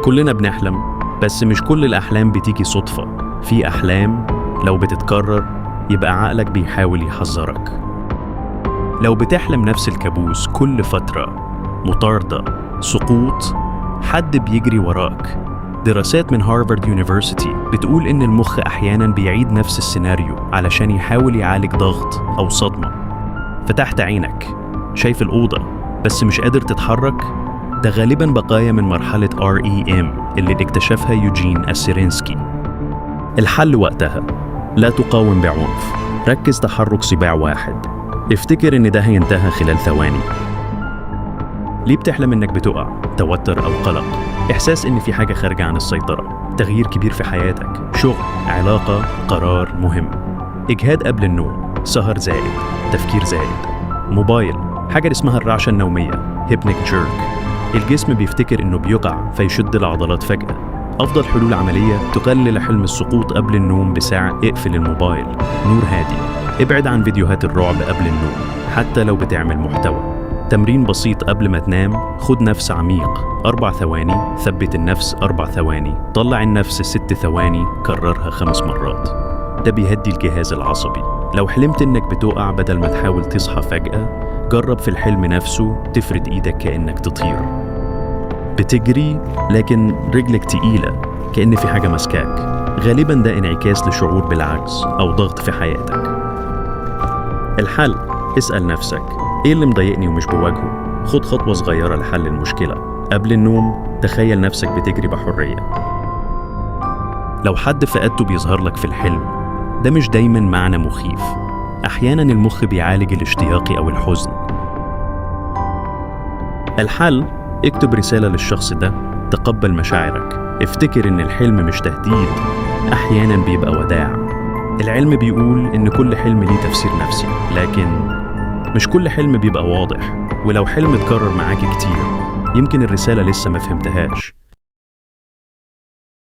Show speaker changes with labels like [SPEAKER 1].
[SPEAKER 1] كلنا بنحلم، بس مش كل الأحلام بتيجي صدفة. في أحلام لو بتتكرر يبقى عقلك بيحاول يحذرك. لو بتحلم نفس الكابوس كل فترة، مطاردة، سقوط، حد بيجري وراك. دراسات من Harvard University بتقول إن المخ أحياناً بيعيد نفس السيناريو علشان يحاول يعالج ضغط أو صدمة. فتحت عينك، شايف الأوضة بس مش قادر تتحرك، ده غالباً بقايا من مرحلة REM اللي اكتشفها يوجين أسيرينسكي. الحل وقتها: لا تقاوم بعنف، ركز تحرك صباع واحد، افتكر إن ده هينتهى خلال ثواني. ليه بتحلم إنك بتقع؟ توتر أو قلق، إحساس إن في حاجة خارجة عن السيطرة، تغيير كبير في حياتك، شغل، علاقة، قرار مهم، إجهاد قبل النوم، سهر زائد، تفكير زائد، موبايل، حاجة اسمها الرعشة النومية hypnic jerk. الجسم بيفتكر إنه بيقع فيشد العضلات فجأة. أفضل حلول عملية تقلل حلم السقوط: قبل النوم بساعة اقفل الموبايل، نور هادي، ابعد عن فيديوهات الرعب قبل النوم حتى لو بتعمل محتوى. تمرين بسيط قبل ما تنام: خد نفس عميق 4 ثواني، ثبت النفس 4 ثواني، طلع النفس 6 ثواني، كررها 5 مرات. ده بيهدي الجهاز العصبي. لو حلمت إنك بتقع، بدل ما تحاول تصحى فجأة، جرب في الحلم نفسه تفرد إيدك كأنك تطير. بتجري لكن رجلك تقيلة كأن في حاجة ماسكاك، غالبا ده انعكاس لشعور بالعجز أو ضغط في حياتك. الحل: اسأل نفسك، إيه اللي مضايقني ومش بواجهه؟ خد خطوة صغيرة لحل المشكلة. قبل النوم تخيل نفسك بتجري بحرية. لو حد فقدته بيظهر لك في الحلم، ده مش دايما معنى مخيف. أحيانا المخ بيعالج الاشتياق أو الحزن. الحل: اكتب رسالة للشخص ده، تقبل مشاعرك، افتكر إن الحلم مش تهديد، أحيانا بيبقى وداع. العلم بيقول إن كل حلم ليه تفسير نفسي، لكن مش كل حلم بيبقى واضح. ولو حلم اتكرر معاك كتير، يمكن الرسالة لسه ما فهمتهاش.